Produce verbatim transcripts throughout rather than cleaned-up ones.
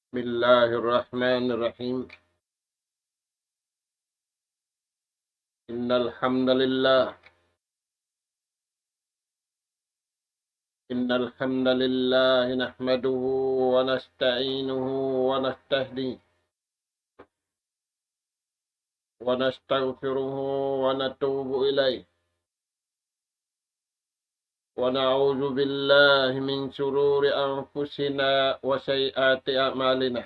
بسم الله الرحمن الرحيم. إن الحمد لله، إن الحمد لله نحمده ونستعينه ونستهديه ونستغفره ونتوب إليه، ونعوذ بالله من شرور أنفسنا وسيئات أعمالنا.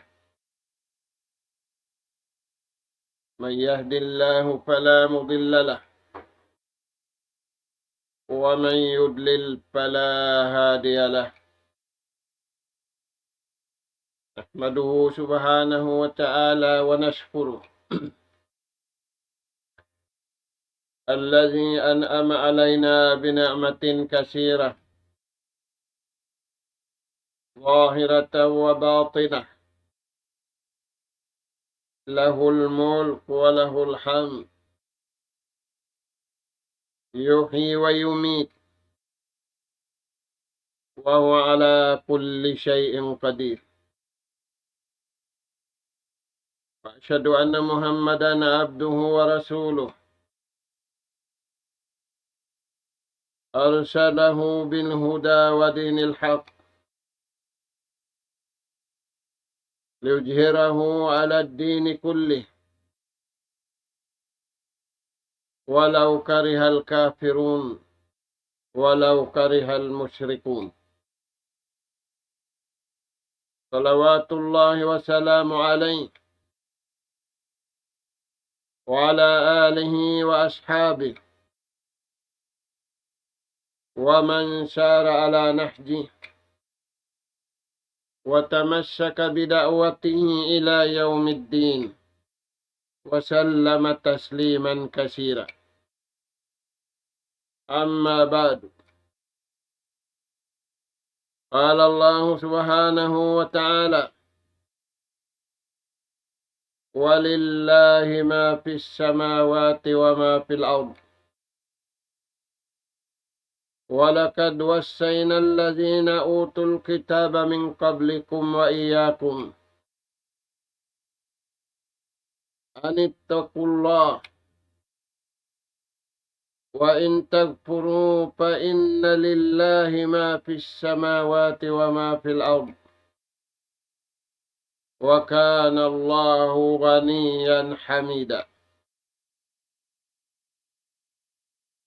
من يهد الله فلا مضل له، ومن يضلل فلا هادي له. نحمده سبحانه وتعالى ونشكره، الذي أنعم علينا بنعمة كثيرة، ظاهرة وباطنة، له الملك وله الحمد، يحيي ويميت، وهو على كل شيء قدير. وأشهد أن محمدا عبده ورسوله، أرسله بالهدى ودين الحق ليظهره على الدين كله، ولو كره الكافرون، ولو كره المشركون. صلوات الله وسلامه عليه وعلى آله وأصحابه ومن سار على نهجه وتمسك بدعوته إلى يوم الدين، وسلم تسليما كثيرا. أما بعد، قال الله سبحانه وتعالى: ولله ما في السماوات وما في الأرض، ولقد وصينا الذين أوتوا الكتاب من قبلكم وإياكم أن اتقوا الله وإن تكفروا فإن لله ما في السماوات وما في الأرض وكان الله غنيا حميدا.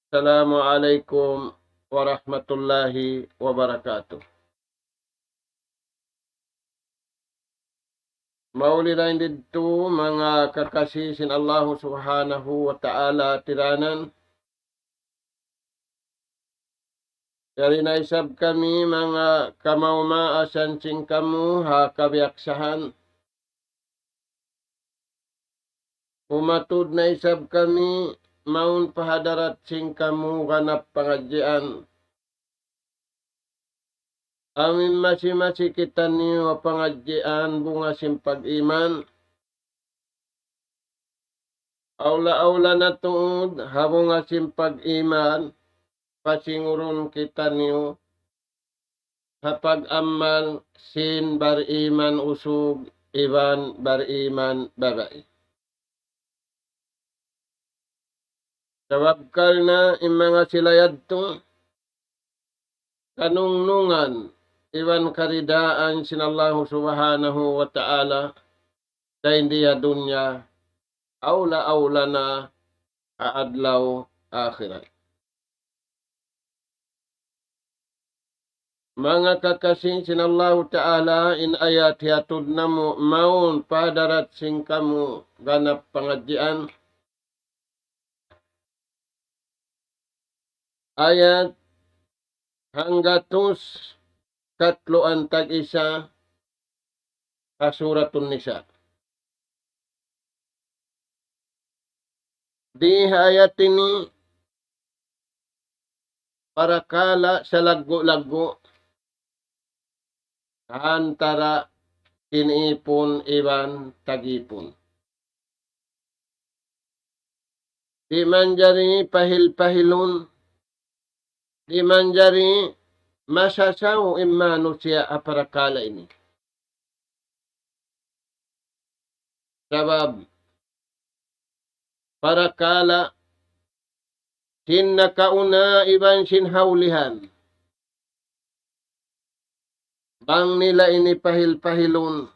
السلام عليكم ورحمة الله وبركاته. Mauli dayn didtu manga kakasi sin Allahu Subhanahu wa Ta'ala tiranan. Yari na isab kami manga kamaumaasan sin kamu ha kabiyaksahan. Umatud na isab kami mawn pa hadarat sin kamu ganap pangadjian. Amu in masi-masi kitaniyu ha pangadjian bunga sin pag-iman. Awla-awla na tuud ha bunga sin pag-iman, pasingurun kitaniyu ha pag-amal sin bariman usug iban bariman babai. Sabab karna' in manga sila yadtu kanungnungan iban karidaan sin Allahu Subhanahu wa Ta'ala dayn di ha dunya, awla-awla na ha adlaw akhirat. Manga kakasi sin Allahu Ta'ala, in ayat hiyatud namu' mawn pa hadarat sin kamu ganap pangadjian. Ayat hanggatus katluan tag-isa ha Suratun Nisa. Di ha ayat ini, parakala' salaggu'-laggu' antara in ipun iban tag-ipun. Di' manjari pahil-pahilun, di' manjari masasaw in manusiya' ha parakala' ini. Sabab, parakala' sin nakauna iban sin ha ulihan. Bang nila ini pahil-pahilun,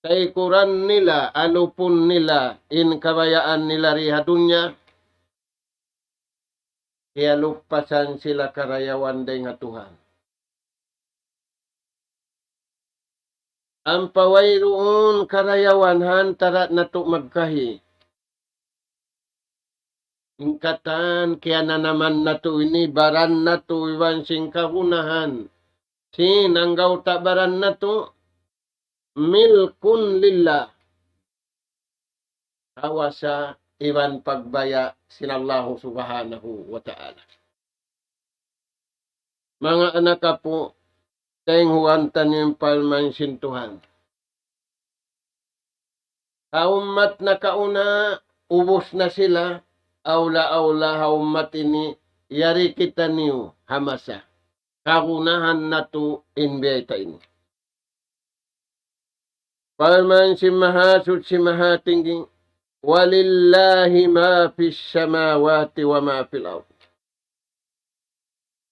taykuran nila, alupun nila, in kabayaan nila di ha dunya, kiyalupasan sila karayawan dayn ha Tuhan. Ampa wayruun karayawan ha antara' natu' magkahi. In katan kiyananaman natu' ini, baran natu' iban sin kagunahan sin anggawta' baran natu', milkun lillah. Hawasa iban pagbaya' sin Allahu Subhanahu wa Ta'ala. Manga anak apu', taymanghud taniyu in parman sin Tuhan. Ha ummat nakauna, ubus na sila, awla-awla ha ummat ini, yari kitaniyu ha masa. Kagunahan natu' in biya' ta ini. Parman sin Mahasuchi Mahatinggi, وَلِلَّهِ مَا فِي السَّمَاوَاتِ وَمَا فِي الْأَرْضِ.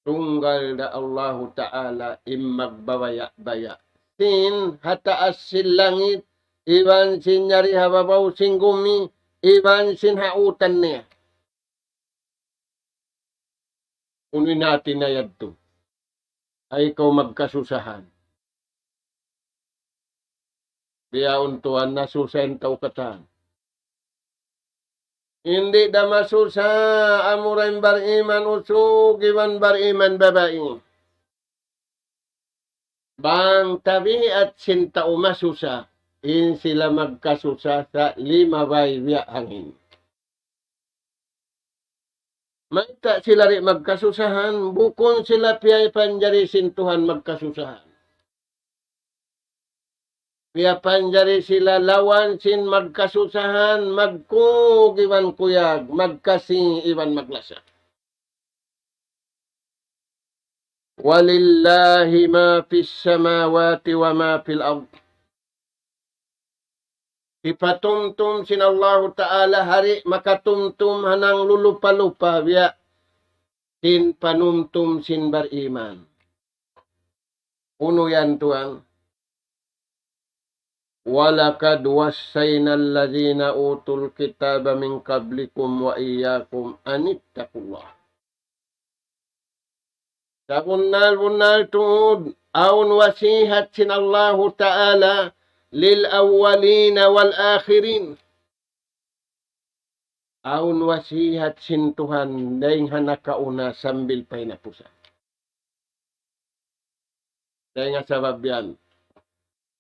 Tunggal da Allahu Ta'ala in magbabaya'-baya'. Sin ha taas sin langit, iban sin yari ha babaw sin gumi, iban sin ha utan niya. Unu in hati niya yadtu? Ay kaw magkasusahan. Bihaun tuwan nasusa in tau katan. Di' da masusa amura in bariman usug iban bariman babai. Bang tabiat sin tau masusa, in sila magkasusa sa' limabay biya' hangin. Mayta' sila di' magkasusahan, bukun sila piyapanjari sin Tuhan magkasusahan. Piyapanjari sila lawan sin magkasusahan, magkug iban kuyag, magkasi iban maglasa. وَلِلَّهِ مَا فِي السَّمَاوَاتِ وَمَا فِي الْأَرْضِ. Hipatumtum sin Allahu Ta'ala, hari makatumtum ha nanglulupa-lupa biya' sin panumtum sin bariman. Unu yan tuwan? وَلَقَدْ وَصَّيْنَا الَّذِينَ أُوتُوا الْكِتَابَ مِنْ قَبْلِكُمْ وَإِيَّاكُمْ أَنِ اتَّقُوا اللَّهَ. Sabunnal-bunnal tuud, awn wasihat sin Allahu Ta'ala, لِلْأَوَّلِينَ وَالْآخِرِينَ. Awn wasihat sin Tuhan dayn ha nakauna sambil pa hinapusan. Dayn ha sabab yan.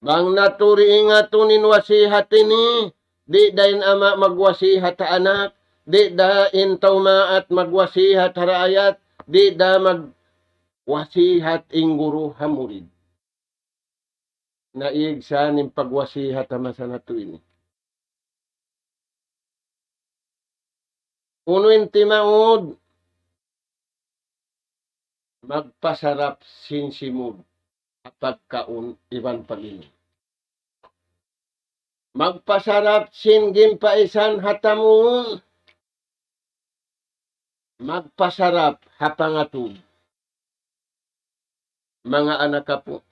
Bang natu' di' ingatun in wasihat ini, di' da in ama' magwasihat ha anak, di' da in tau maat magwasihat ha raayat, di' da magwasihat in guru ha murid. Naig sa in pagwasihat ha masa natu' ini. Unu in timaud? Magpasarap sin simud ha pagkaun iban pag-inum. Magpasarap sin gimpaisan ha tamungun. Magpasarap ha pangatud. Manga anak apu'.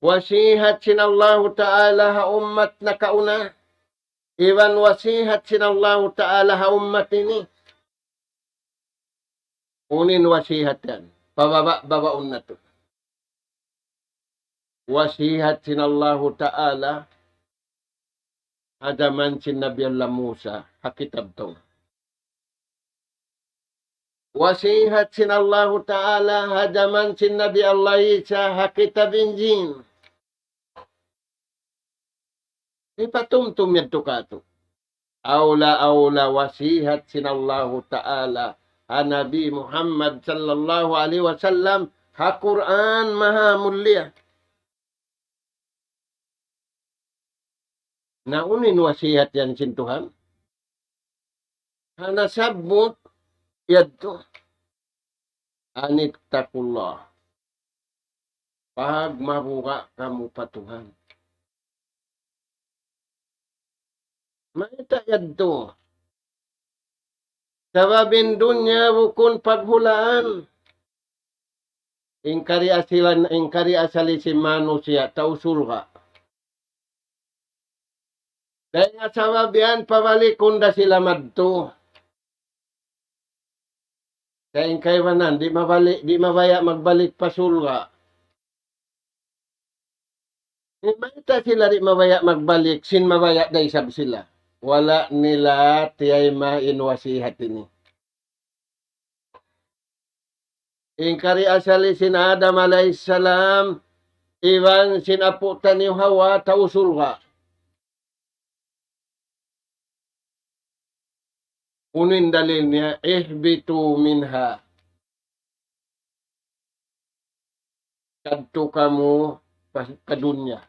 Wasihat sin Allahu Ta'ala ha ummat nakauna. Iban wasihat sin Allahu Ta'ala ha ummat ini. Unu in wasihat yan? Pababa'-babaun natu'. Wasihat sin Allahu Ta'ala ha jaman sin Nabi Allah Musa ha kitab Tawrat. Wasihat sin Allahu Ta'ala ha jaman sin Nabi Allah Isa ha kitab Injil. Hipatumtum yadtu katu'. Awla-awla wasihat sin Allahu Ta'ala ha Nabi Muhammad sallallahu alayhi wasallam ha Qur'an maha mulia. Na unu in wasihat yan sin Tuhan? Ha nasabbut yadtu, أَنِ اتَّقُوا اللَّهَ. Pagmabuga' kamu pa Tuhan. Mayta' yadtu? Sabab in dunya bukun paghulaan. In kari asilan, in kari asali sin manusiya', tau surga'. Dayn ha sabab yan, pabalikun da sila madtu. Kaya in kaibanan, di' mabalik, di' mabaya' magbalik pa surga'. Mayta' sila di' mabaya' magbalik, sin mabaya' da isab sila. Wala' nila tiyayma in wasihat ini. In kari asali sin Adam alayhis salam, iban sin apu' taniyu Hawa, tau surga'. Unu in dalil niya, اهبطوا منها. Kadtu kamu pa, pa dunya.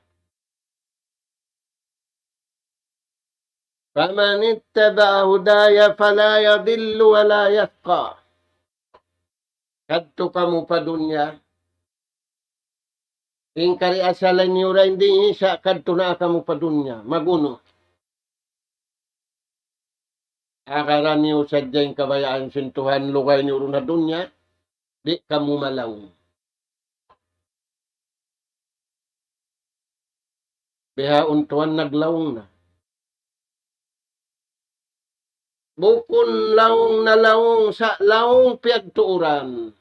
فمن اتبع هداي فلا يضل ولا يشقى. Kadtu kamu pa dunya. In kari asalan niyu ra in di' sa' kadtu na kamu pa dunya. Magunu. Agaran niyu sadja in kabayaan sin Tuhan, lugay niyu duun ha dunya, di' kamu malaung. Bihaun tuwan naglaung na. Bukun laung na laung, sa' laung piyagtuuran.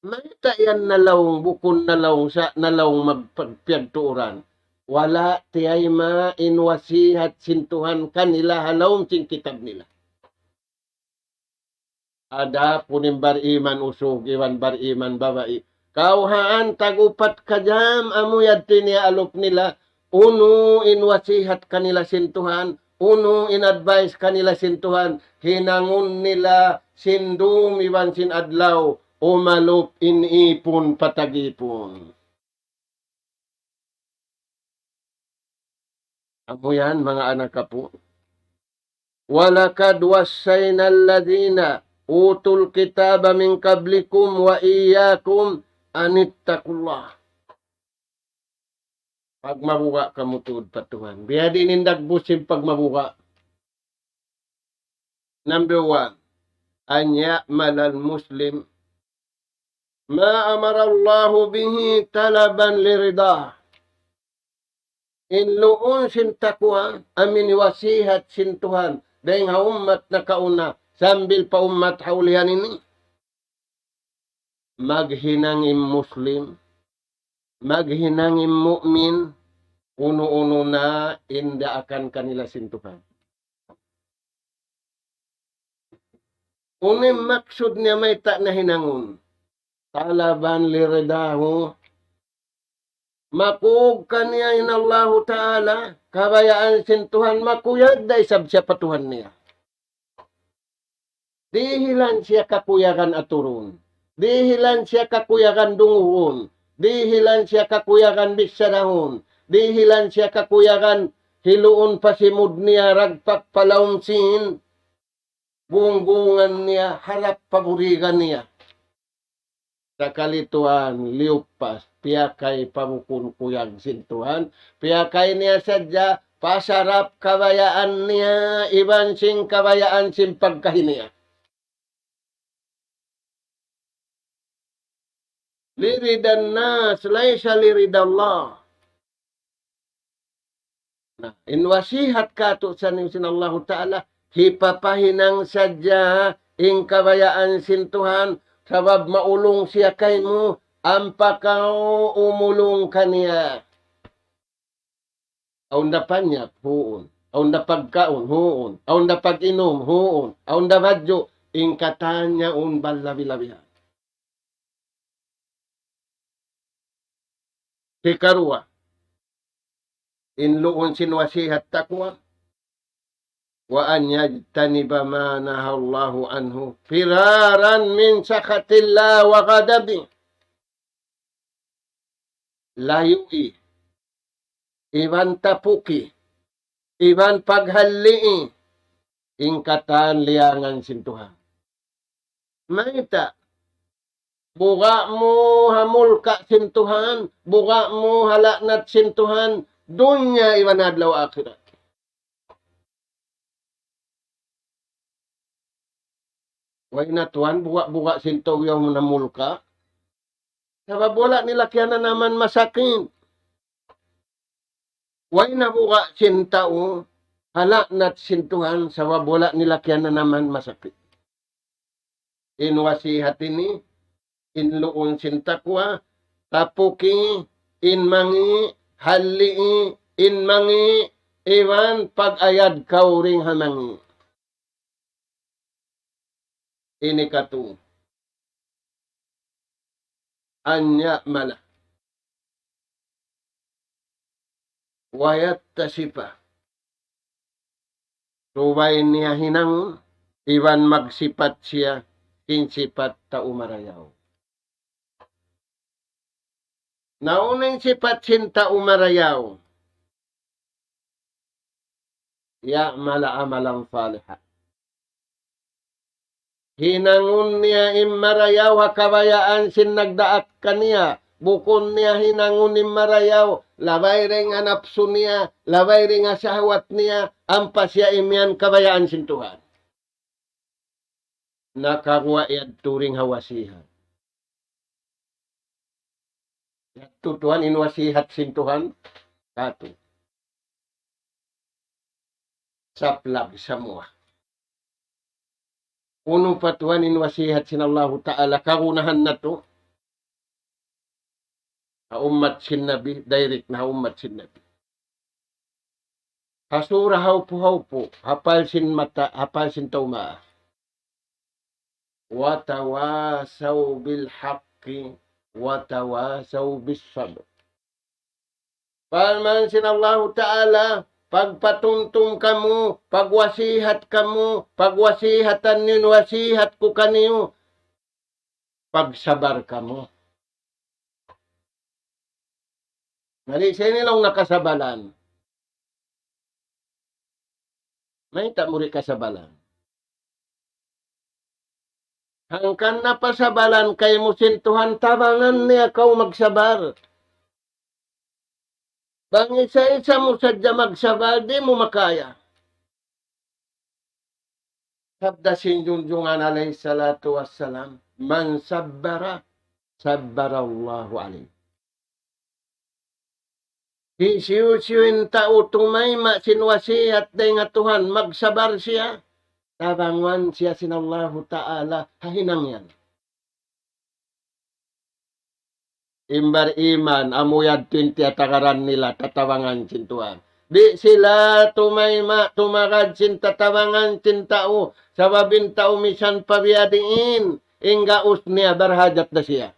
Mayta' yan na laung, bukun na laung, sa' na laung magpag-, piyagtuuran. Wala' tiyayma in wasihat sin Tuhan kanila ha lawm sin kitab nila. Adapun in bariman usug iban bariman babai, kawhaan tag-upat ka jam amu yadtu in iyaalup nila, unu in wasihat kanila sin Tuhan, unu in advice kanila sin Tuhan, hinangun nila sin dum iban sin adlaw, umalup in ipun pa tag-ipun. Amu yan, manga anak apu'. وَلَقَدْ وَصَّيْنَا الَّذِينَ أُوتُوا الْكِتَابَ مِنْ قَبْلِكُمْ وَإِيَّاكُمْ أَنِ اتَّقُوا اللَّهَ. Pagmabuga' kamu tuud pa Tuhan. Biya' diin in dagbus sin pagmabuga'. Number one, أَنْ يَعْمَلَ الْمُسْلِمُ مَا أَمَرَ اللَّهُ بِهِ طَلَبًا لِرِضَاهُ. In luun sin takwa, amu in wasihat sin Tuhan, dayng ha ummat nakauna, sambil pa ummat ha ulihan ini. Maghinang in Muslim, maghinang in mu'min, unu-unu na in daakan kanila sin Tuhan. Unu in maksud niya mayta' na hinangun? طَلَبًا لِرِضَاهُ. Makug kaniya in Allahu Ta'ala, kabayaan sin Tuhan, makuyag da isab siya pa Tuhan niya. Dihilan siya kakuyagan aturun. Dihilan siya kakuyagan dungugun. Dihilan siya kakuyagan bicharaun. Dihilan siya kakuyagan hiluun pa simud niya, ragpak pa lawm sin gunggungan niya, harap pa burigan niya. Sakali tuwan, liyupas, piyakay pa bukun kuyag sin Tuhan, piyakay niya sadja, pasarap kabayaan niya, iban sin kabayaan sin pagkahi niya. لِرِضَا النَّاسِ لَيْسَ لِرِضَا اللَّهِ. Na, in wasihat katu' sa sin Allahu Ta'ala, hipapahinang sadja in kabayaan sin Tuhan, sabab maulung siya kaymu, ampa kaw umulung kaniya. Awn da panyap, huun. Awn da pagkaun, huun. Awn da pag-inum, huun. Awn da badju', in katan yaun balabi-labihan. Hikaruwa, in luun sin wasihat takwa, وَأَنْ يَجْتَنِبَ مَا نَهَى اللَّهُ عَنْهُ فِرَارًا مِنْ سَخَطِ اللَّهِ وَغَضَبِهِ. Layui, iban tapuki, iban paghalli' in katan liyangan sin Tuhan. Mayta'? Buga' mu ha mulka' sin Tuhan, buga' mu ha la'nat sin Tuhan, dunya iban adlaw akhirat. Way na tuwan, buga'-buga' sin tau yaun namulka'. Sabab wala' nila kiyananaman masakit. Way na buga' sin tau, halaknat sin Tuhan, sabab wala' nila kiyananaman masakit. In wasihat ini, in luun sin takwa, tapuki, in mangi', hallii, in mangi', iban pag-ayad kaw dayn ha mangi'. Ini katu. أن يعمل ويتصف. Subay niya hinangun, iban magsipat siya, sin sipat tau marayaw. Na unu in sipat sin tau marayaw? يعمل عملا صالحا. Hinangun niya in marayaw ha kabayaan sin nagdaak kaniya. Bukun niya hinangun in marayaw, labay dayn ha napsu niya, labay dayn ha sahwat niya, ampa siya imiyan kabayaan sin Tuhan. Nakaguwa' yadtu dayn ha wasihat. Yadtu tuwan in wasihat sin Tuhan katu'. Saplag samuwa. Unu pa tuwan in wasihat sin Allahu Ta'ala kagunahan natu'? Ha ummat sin Nabi, direct na ha ummat sin Nabi. Ha sura hawpu-hawpu, hapal sin mata, hapal sin tau maas. وتواصوا بالحق وتواصوا بالصبر. Parman sin Allahu Ta'ala, pagpatumtum kamu, pagwasihat kamu, pagwasihatan niyu in wasihat ku kaniyu, pagsabar kamu. Na di' sa ini laung nakasabalan. Mayta' mu di' kasabalan? Hangkan na pasabalan kaymu sin Tuhan, tabangan niya kaw magsabar. Bang isa-isa mu sadja magsabar, di' mu makaya. Sabda sin Junjungan alayhi salatu wassalam, من صبر صبر الله عليه. Hisiyu-siyu in tau tumayma' sin wasihat dayn ha Tuhan, magsabar siya, tabangan siya sin Allahu Ta'ala ha hinang yan. In bar-iman, amu yadtu in tiyatagaran nila tatabangan sin Tuhan. Di' sila tumayma', tumagad sin tatabangan sin tau, sabab in tau misan pa biya' diin, in gaus niya barhajat da siya.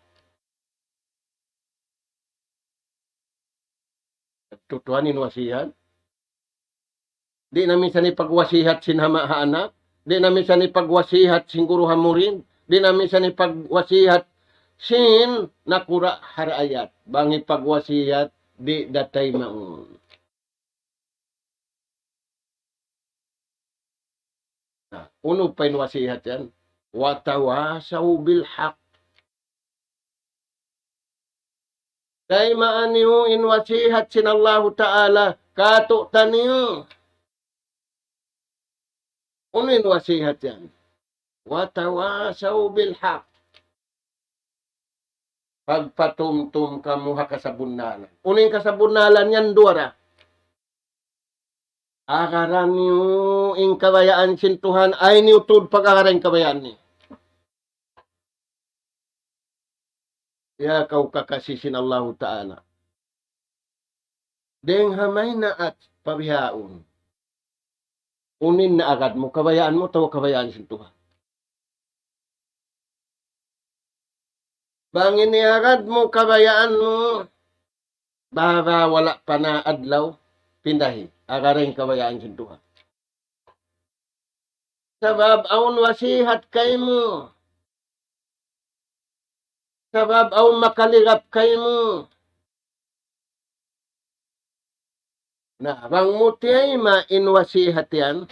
Tutuan in wasihat. Di' na misan ipagwasihat sin ama' ha anak. Di' na misan ipagwasihat sin guru ha murid. Di' na misan ipagwasihat sin nakura' ha raayat. Bang ipagwasihat, di' da taymaun. Na, unu pa in wasihat yan? وتواصوا بالحق. Taymaan niyu in wasihat sin Allahu Ta'ala kātu'niyu. Unu in wasihat yan? وتواصوا بالحق. Pagpatumtum kamu ha kasabunnalan. Unu in kasabunnalan yan? Duwa ra. Agaran niyu in kabayaan sin Tuhan, ayaw niyu tuud pag-agara in kabayaan niya. Ya kaw kakasi sin Allahu Ta'ala. Dayng ha maynaat pa bihaun. Unu in naagad mu, kabayaan mu, atawa kabayaan sin Tuhan? Bang in iagad mu kabayaan mu, baba wala' pa na adlaw, pindahi, agara in kabayaan sin Tuhan. Sabab awn wasihat kaymu. Sabab awn makaligap kaymu. Na, bang mu tiyayma' in wasihat yan,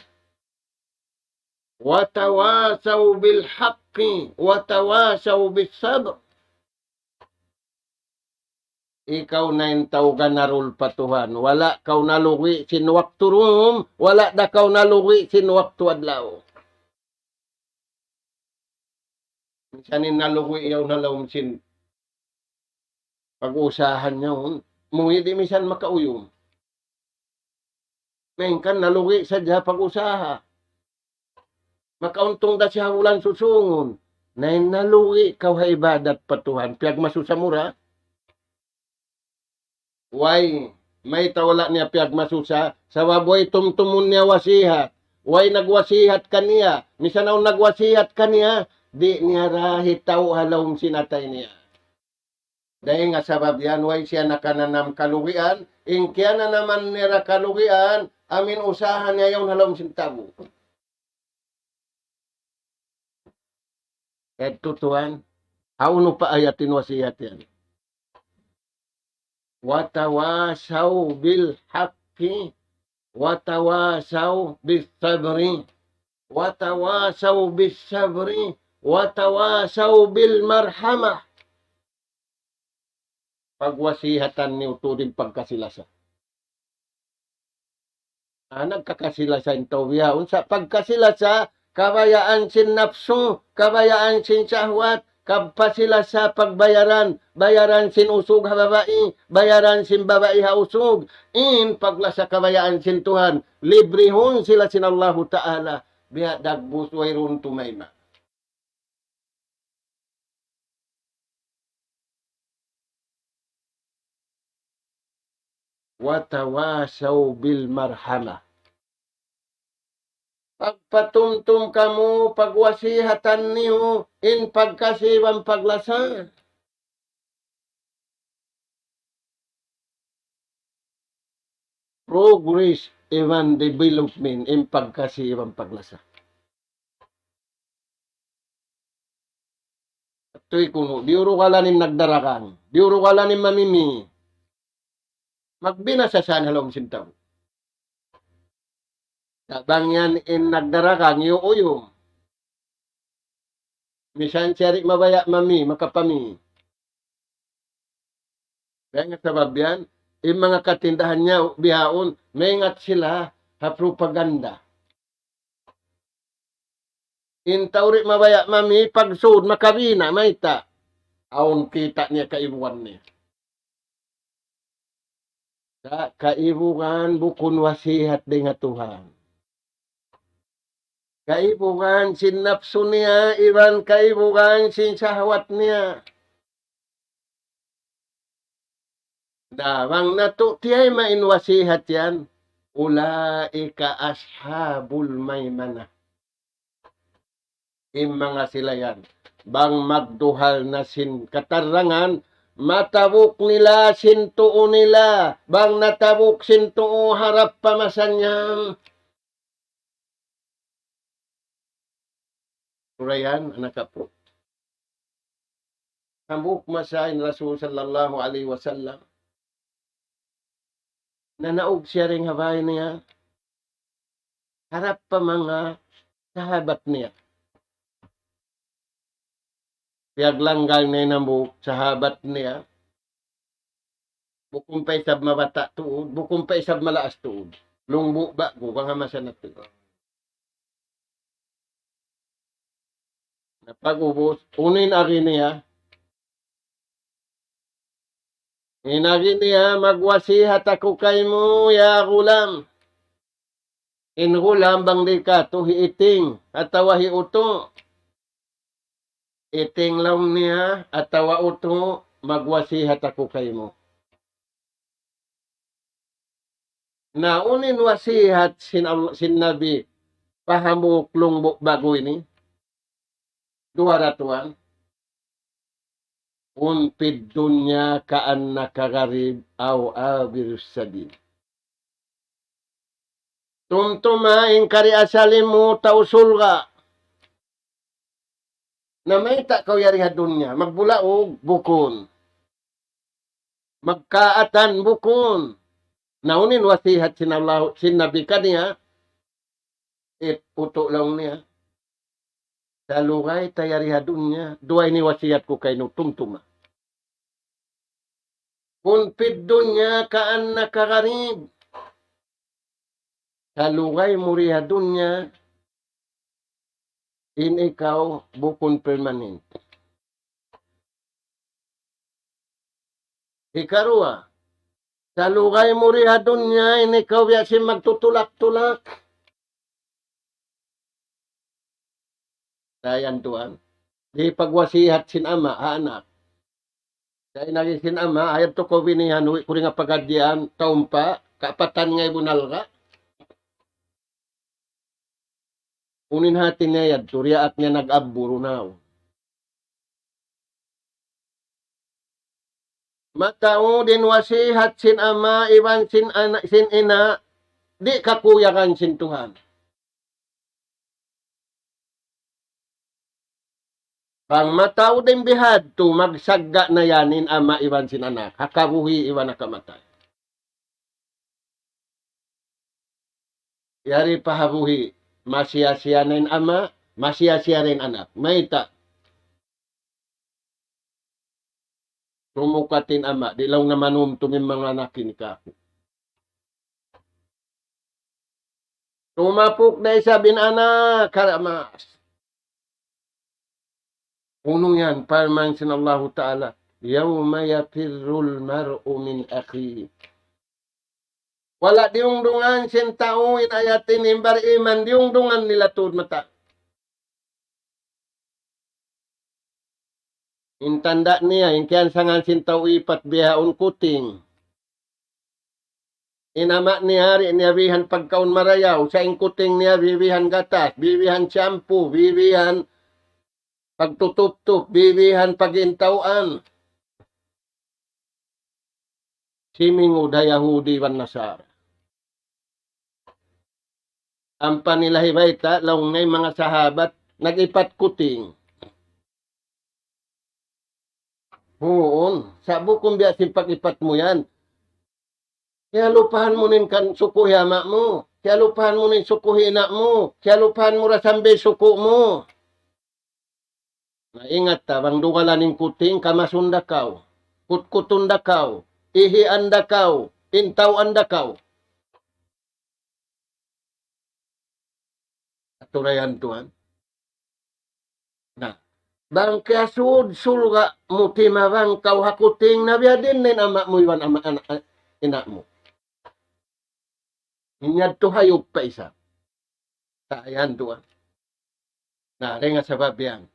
وتواصوا بالحق وتواصوا بالصبر. Ikaw na in tau ganarul pa Tuhan. Wala' kaw nalugi' sin waktu dūm, wala' da kaw nalugi' sin waktu adlaw. Misan in nalugi' yaun ha lawm sin pag-usahan niya yaun, muwi' di' misan makauyum. Malayngkan nalugi' sadja pag-usaha. Makauntung da siya ha bulan susūngun. Na in nalugi' kaw ha ibadat pa Tuhan, piyagmasusa mu ra. Way, mayta' wala' niya piyagmasusa, sabab way tumtumun niya wasihat. Way nagwasihat kaniya, misan awn nagwasihat kaniya, di' niya ra hitau' ha lawm sin atay niya. Dayn ha sabab yan, way siya nakananam kalugian, in kiyananaman niya ra kalugian, amu in usaha niya yaun ha lawm sin tabu'. Yadtu tuwan, hawnu pa ayat in wasihat yan? وتواصوا بالحق وتواصوا بالصبر وتواصوا بالصبر وتواصوا بالمرحمة. Pagwasihatan niyu tuud in pagkasi-lasa. Ah, nagkakasi-lasa in tau bihaun. Sa' pagkasi-lasa, kabayaan sin napsu, kabayaan sin sahwat, kapasi-lasa pagbayaran, bayaran sin usug ha babai, bayaran sin babai ha usug. In paglasa kabayaan sin Tuhan, librihun sila sin Allahu Ta'ala. Biya' dagbus wayruun tumayma'. وتواصوا بالمرحمة. Pagpatumtum kamu, pagwasihatan niyu, in pagkasi iban paglasa. Progress iban development in pagkasi iban paglasa. Tuy kunu', diyurugalan in nagdaragang, diyurugalan in mamimi. Magbinasa sa ha lawm sin tabu'. Sa' bang yan in nagdaragang, iyuuyum. Misan siya di' mabaya' mami, makapami. Dayn ha sabab yan, in manga katindahan niya bihaun, maingat sila ha propaganda. In tau di' mabaya' mami, pagsud, makabina', mayta'? Awn kita' niya kaibugan niya. Sa' kaibugan bukun wasihat dayn ha Tuhan. Kaibugan sin napsu niya, iban kaibugan sin sahwat niya. Na, bang natu' tiyayma' in wasihat yan, أولئك أصحاب الميمنة. In manga sila yan. Bang magduhal na sin katarangan, matabuk nila sin tuu nila. Bang natabuk sin tuu, harap pa masa niya. Surayan, anak apu. Hambuuk masa in Rasul sallallahu alayhi wasallam. Nanaug siya dayn ha bay niya. Harap pa manga sahabat niya. Piyaglanggal niya in hambuuk sahabat niya. Bukun pa isab mabata' tuud, bukun pa isab malaas tuud. Lungbu' ba'gu, bang ha masa natu'. Na pag'ubus, unu in agi niya? In agi niya, magwasihat aku kaymu, ya ghulam. In ghulam bang di' katu' hi iting, atawa hi utu'. Iting laung niya, atawa utu', magwasihat aku kaymu. Na unu in wasihat sin Al-, sin Nabi pa hambuuk lungbu' ba'gu ini? Duwa ra tuwan. كن في الدنيا كأنك غريب أو عابر سبيل. Tumtuma in kari asal mu tau surga'. Na mayta' kaw yari ha dunya, magbulaug? Bukun. Magkaatan? Bukun. Na unu in wasihat sin Allah, sin Nabi kaniya? It utu' laung niya. Salugay ta yari ha dunya, duwa ini wasihat ku kaymu, tumtuma. كن في الدنيا كأنك غريب. Salugay mu di ha dunya, In ikaw bukun permanent. Hikaruwa, salugay mu di ha dunya, in ikaw biya' sin magtutulak-tulak. Dayan tuwan. Di' pagwasihat sin ama' ha anak. Dayn agi sin ama', ayaw tu kaw binihan, uwi' ku di nga pagadjian, taumpa, kaapatan ngay bunal ka. Unu in hati niya yadtu, diyaak niya nag-abbu duun. Mataud in wasihat sin ama' iban sin ana', sin ina', di' kakuyagan sin Tuhan. Bang mataud in bihadtu, magsagga' na yan in ama' iban sin anak, ha kabuhi' iban ha kamatay. Yari pa ha buhi', masiya-siya na in ama', masiya-siya na in anak. Mayta'? Sumukat in ama', di' laung na manumtum in manga anak ini kāku'. Tumapuk da isab in anak, karamas. Unu yan, parman sin Allahu Ta'ala, يوم يفر المرء من أخيه. Wala' diyungdungan sin tau in ayat ini, in bariman, diyungdungan nila tuud mata. In tanda' niya, in kiyansangan sin tau ipat bihaun kuting. In ama' niya di' niya bihan pagkaun marayaw, sa' in kuting niya bibihan gatas, bibihan shampoo, bibihan pagtutuptup, bibihan pag-intawaan. Simingud ha Yahudi iban Nasara. Ampa nila hibayta', laung niya in manga sahabat, nag-ipat kuting. Huun, sa' bukun biya' sin pag-ipat mu yan. Kiyalupahan mu na in kan suku' hi ama' mu. Kiyalupahan mu na in suku' hi ina' mu. Kiyalupahan mu ra sambil suku' mu. Na, ingat ta, bang dugalan in kuting, kamasun da kaw, kutkutun da kaw, ihian da kaw, intawaan da kaw. Aturayan tuwan. Na, bang kiyasud surga' mu timabang kaw ha kuting, na biya' diin in ama' mu iban ama', ana', ina' mu. In yadtu hayup pa isab. Sa' yan tuwan. Na, dayn ha sabab yan.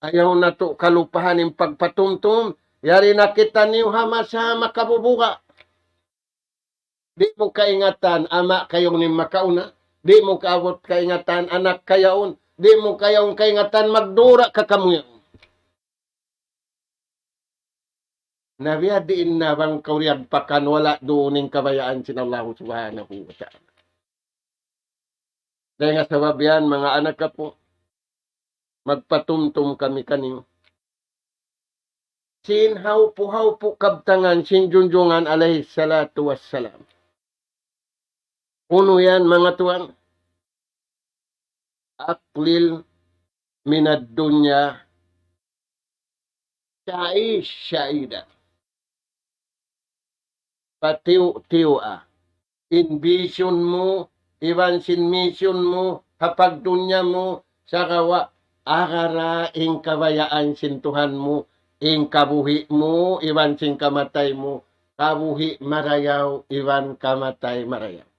Ayaw natu' kalupahan in pagpatumtum, yari na kitaniyu ha masa makabubuga'. Di' mu kaingatan ama' kayaun in makauna, di' mu kaabut kaingatan anak kayaun, di' mu kayaun kaingatan magdura ka kamu yaun. Na biya' diin na bang kaw diyagpakan wala' duun in kabayaan sin Allahu Subhanahu wa Ta'ala. Dayn ha sabab yan, manga anak apu', magpatumtum kami kaniyu sin hawpu'-hawpu' kabtangan sin Junjungan alayhi salatu wassalam. Unu yan, manga tuwan? أقلل من الدنيا تعش سعيدا. Patiyu'-tiyuwa in vision mu, iban sin mission mu, ha pagdunya mu, sagawa' agara in kabayaan sin Tuhan mu, in kabuhi' mu, iban sin kamatay mu, kabuhi' marayaw, iban kamatay marayaw.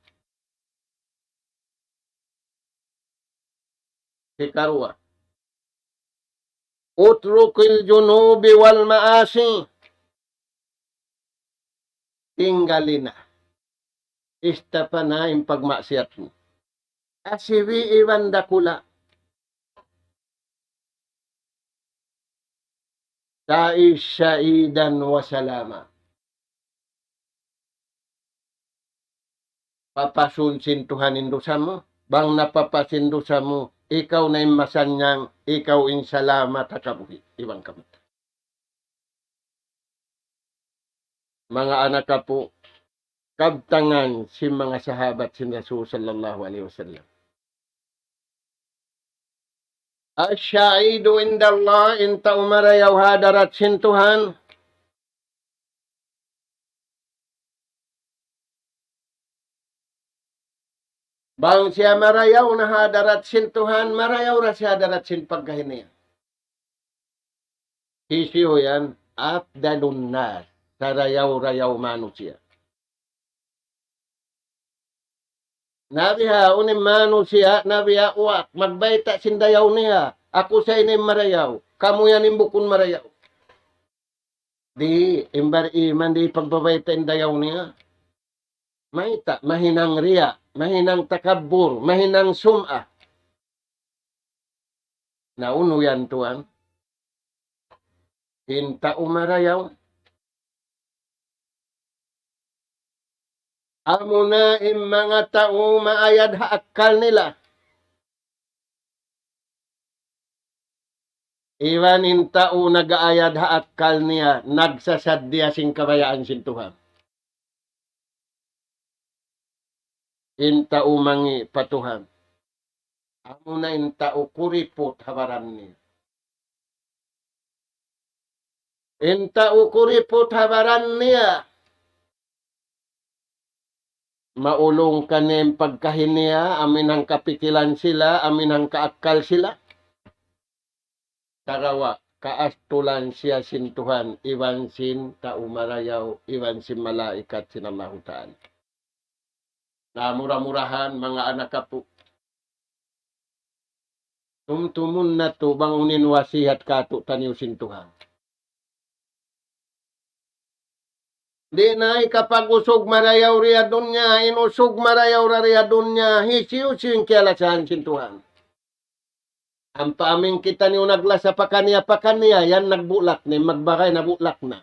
Hikaruwa. اترك الذنوب والمعاصي. Tinggali na. Istapa na in pagmaksiyat mu. Asibi' iban dakula'. تعش سعيدا وسلاما. Papasun sin Tuhan in dusa mu, bang napapas in dusa mu, ikaw na in masannyang, ikaw in salamat ha kabuhi', iban kamatay. Manga anak apu', kabtangan sin manga sahabat sin Rasul sallallahu alayhi wasallam. السعيد عند الله, in tau marayaw ha hadarat sin Tuhan. Bang siya marayaw na ha hadarat sin Tuhan, marayaw ra siya ha hadarat sin pagkahi niya. Hisiyu yan? Afdalun nas. Sarayaw-rayaw manusiya'. Na biha', unu in manusiya', na biha', uwak, magbayta' sin dayaw niya. Aku sa ini in marayaw. Kamu yan in bukun marayaw. Di', in bar-iman di' pagbabayta' in dayaw niya. Mayta', mahinang riya', mahinang takabbur, mahinang sum'a. Na unu yan tuwan? In tau marayaw. Amuna in manga tau maayad ha akkal nila. Iban in tau nag-aayad ha akkal niya, nagsasaddiya sin kabayaan sin Tuhan. In tau mangi' pa Tuhan. Amuna in tau kuriput ha baran niya. In tau kuriput ha baran niya. Maulung kaniya in pagkahi niya, amu in hangkapikilan sila, amu in hangkaakkal sila. Sagawa', kaastulan siya sin Tuhan, iban sin tau marayaw, iban sin malaikat sin Allahu Ta'ala. Na mura-murahan, manga anak apu'. Tumtumun natu' bang unu in wasihat kātu'niyu sin Tuhan. Di' na hikapag-usug marayaw di ha dunya, in usug marayaw da di ha dunya, hisiyu-siyu in kiyalasahan sin Tuhan. Ampa amu in kitaniyu naglasa pakaniya-pakaniya, yan nagbulak na, magbagay nabulak na.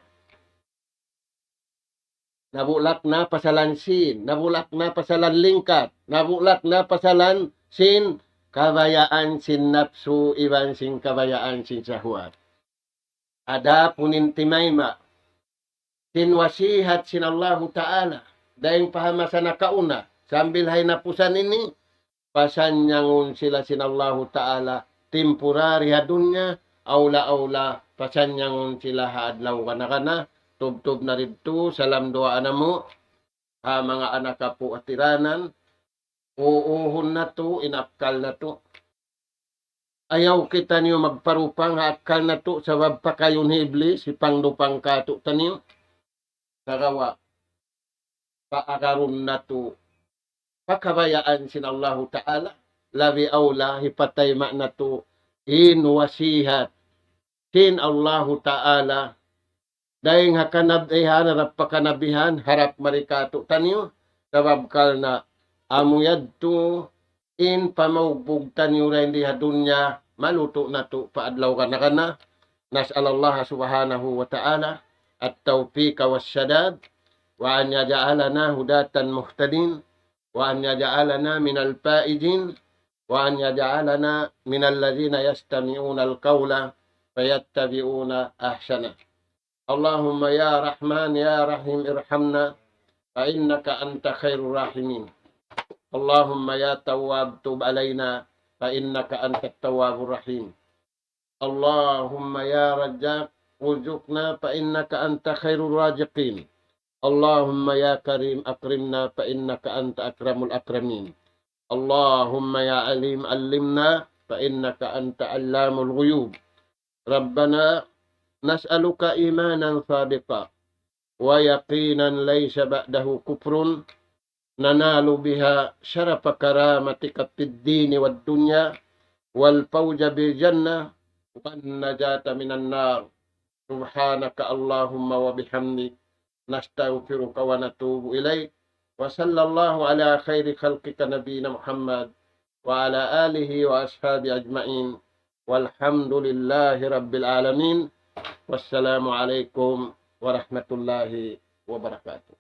Nabulak na pasalan sin, nabulak na pasalan lingkat, nabulak na pasalan sin kabayaan sin napsu iban sin kabayaan sin sahwat. Adapun in timayma' sin wasihat sin Allahu Ta'ala, dayng pa ha masa nakauna, sambil ha hinapusan ini, pasannyangun sila sin Allahu Ta'ala, temporary ha dunya, awla-awla, pasannyangun sila ha adlaw gana-gana, tubtub na didtu, salam duwaa namu', ha manga anak apu' ha tiranan, uuhun natu', in akkal natu'. Ayaw kitaniyu magparupang ha akkal natu', sabab pakayun hi Iblis, hipangdupang kātu'niyu. Sagawa', paagarun natu' pa kabayaan sin Allahu Ta'ala, labi awla hipatayma' natu' in wasihat sin Allahu Ta'ala, dayng ha kanabihan, harap pa kanabihan, harap mari kātu'niyu, sabab karna' amu yadtu in pamaugbug taniyu dayn di ha dunya, malutu' natu' pa adlaw gana-gana. نسأل الله سبحانه وتعالى التوفيق والسداد، وأن يجعلنا هداة مهتدين، وأن يجعلنا من الفائزين، وأن يجعلنا من الذين يستمعون القول فيتبعون أحسنه. اللهم يا رحمن يا رحيم ارحمنا فإنك أنت خير الراحمين. اللهم يا تواب تب علينا فإنك أنت التواب الرحيم. اللهم يا رزاق ارزقنا فإنك أنت خير الرازقين. اللهم يا كريم أكرمنا فإنك أنت أكرم الأكرمين. اللهم يا عليم علمنا فإنك أنت علام الغيوب. ربنا نسألك إيمانا صادقا ويقينا ليس بعده كفر ننال بها شرف كرامتك في الدين والدنيا والفوز بالجنة والنجاة من النار. سبحانك اللهم وبحمدك نستغفرك ونتوب إليك. وصلى الله على خير خلقك نبينا محمد وعلى آله وأصحابه أجمعين. والحمد لله رب العالمين. والسلام عليكم ورحمة الله وبركاته.